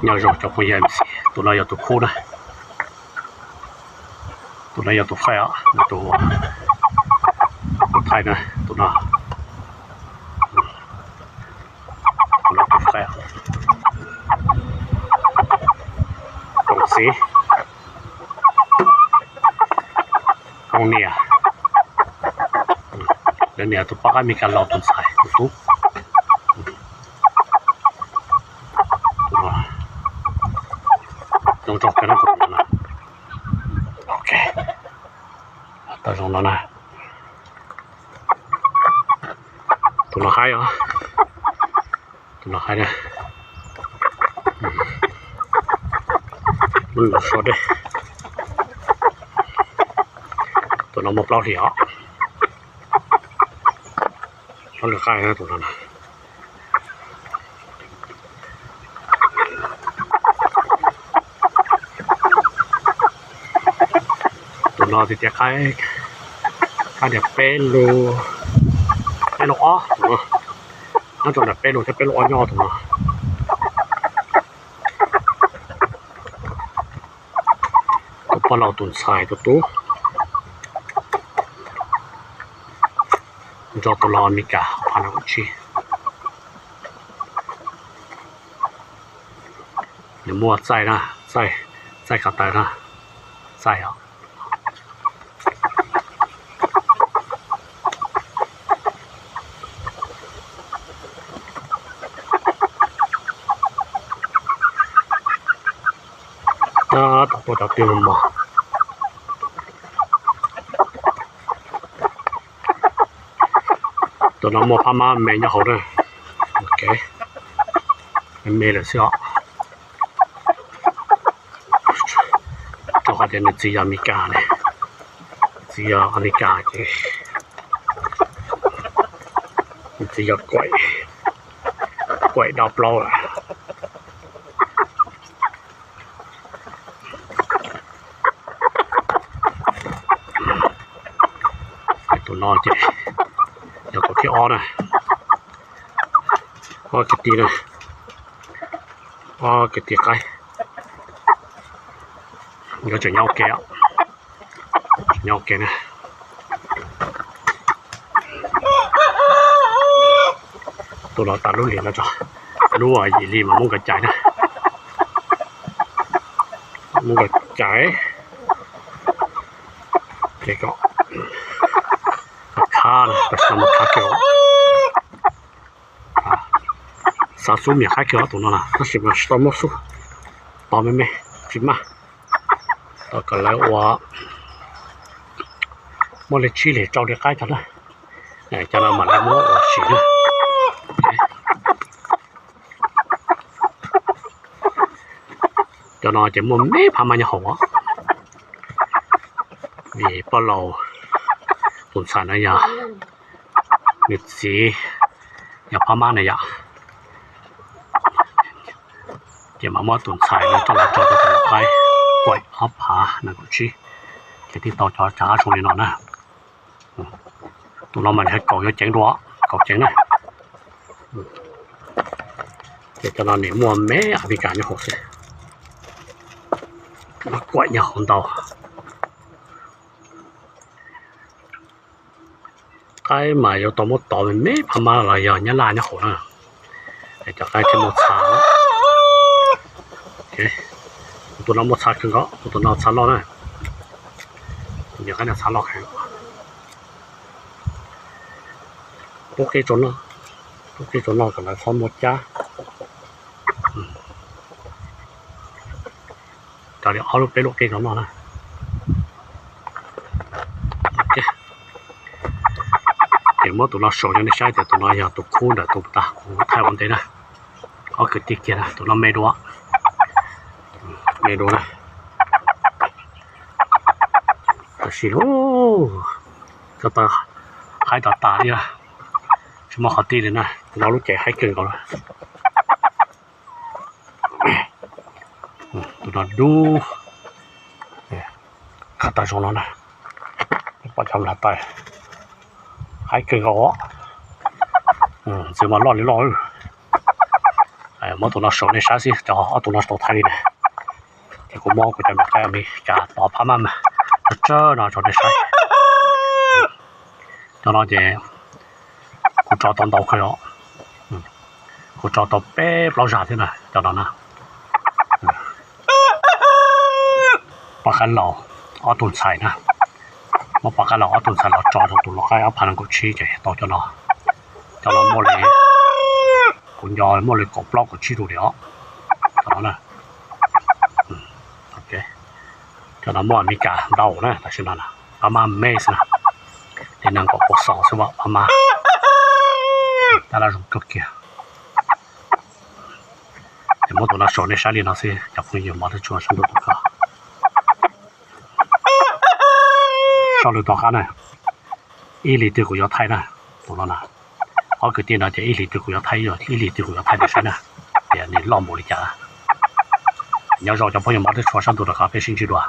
Nyob zoo cov phooj ywg MC, tus no yog tus khub na, tus no yog tus faij os, tus thaij na, tus no, tus no tus faij, tus txiv, tus niam, lawv niam tus poj qaib Mes Kas laus tus ntxhais tus tub. Zoo tso kawg na. Ok, tau zoo no na. Tus no haib os, tus no haib na. Lub no so dej, tus no muaj plaub hlis os. Plaub hlis qaij na tus no na. Tus no tias tias qaib, qaib tias peb lus, peb lus ob tus no, nyob rau ntawm peb lus thiab peb lus ob nyob tus no. Tus poj laus tus ntxhais tus tub, nrog tus laus Mes Kas phav na kuj tsis. Nws muaj txaij na, txaij, txaij ko taw na, txaij os. Tab tom tuaj cov twg mos. Tus no muaj phab mab me nyob hauv na. Ok, me lawm xwb os. Rau qhov tias nws txiv yog Mes Kas ne, txiv yog Mes Kas ces nws txiv yog Kuam, Kuam dab plaub lawm. Tus no ces yog tus thib ob na. Ob kwv tij na, ob kwv tij qaib, nkawd tseem nyob ua ke, tseem nyob ua ke na. Tus los tas lub hlis no tso, lub yim hli mas muab nkawd cais na, muab nkawd cais. Ces kom khab, tam sim no mas khab kiag, xav xub miam khab kiag tus no na, tab sis mas tsis tau muab xub, tos me me tsis maj, tos kom lawv ua muaj li tsib hlis rau li qaib tag na, cov no mam li muab ua si na. Cov no ces muaj me phab mab nyob hauv, vim poj laus tus ntxhais no yog nws txiv yog phab mab na yom. Ces mam muab tus ntxhais no coj los tso rau tus qaib, kuam ob phav nees nkaum tsib, ces thiaj tau cov tsav ab zoo li no na. Tus no mas nws kaum yuav ceev dua, kaum ceev na. Ces cov no nim muaj me Amelikas nyob hauv xwb, kuam nyob hauv ntau. Qaib mas yuav tau muab tov me me phab mab los yog nyab laj nyob hauv na. Cov qaib thiaj muaj txha. Tus no muaj txha kawg nkaus, tus no txha loj na. Tus niam qaib no txha loj heev. Pub qib rau noj, pub qib rau noj kom lawv txhob muaj cab. Cov li ob lub peb lub qib rau noj na. Ces muab tus no sau rau nej saib tias tus no yog tus khub ntawm tus tag kuv thaij ua ntej na. Ob kwv tij kiag na, tus no me dua, me dua na. Tab sis lub ko taw haib tas tas li, tsis muaj qhov tij li na, tus no lub cev haib kawg nkaus na. Tus no dub, khab tawm zoo no na, pom cov nplas taw, haib kawg nkaus, ntxwv mas loj li loj. Muab tus no saum nej saib xwb, cov ob tug no tau thaij li na. Ces kuv muab kuv cov me qaib me cas tov phab maj mas tsawg tsawg no rau nej saib. Cov no ces kuv tso tau ntau kawg os. Kuv tso tau peb plaub zag thiab na cov no na. Paj qaib laus ob tug ntxhais na. Muab paj qaib laus ob tug ntxhais los tso rau tus lau qaib ob phav nees nkaum tsib ces tau cov no. Cov no muaj li, kuv nco muaj li kaum plaub kaum tsib tus li os. Cov no na. Cov no muaj Amelikas ntau na, tam sim no na, pab maj mes na, li nees nkaum pua xaus xwb, pab maj, tab laj zoo kawg kiag. Ces muab tus no saum nej saib li no xwb cov phooj ywg mov tub tshua sab ntuj tus koj. Sab lwm tom qab na, ib hlis twg kuv yuav thaij na, tus no na. Ob kwv tij no ces ib hlis twg kuv yuav thaij, ib hlis twg kuv yuav thaij rau saib na. Tias nws loj npaum li cas. Nyob zoo cov phooj ywg mov tub tshua sab ntuj tus koj, peb sib ntsib dua.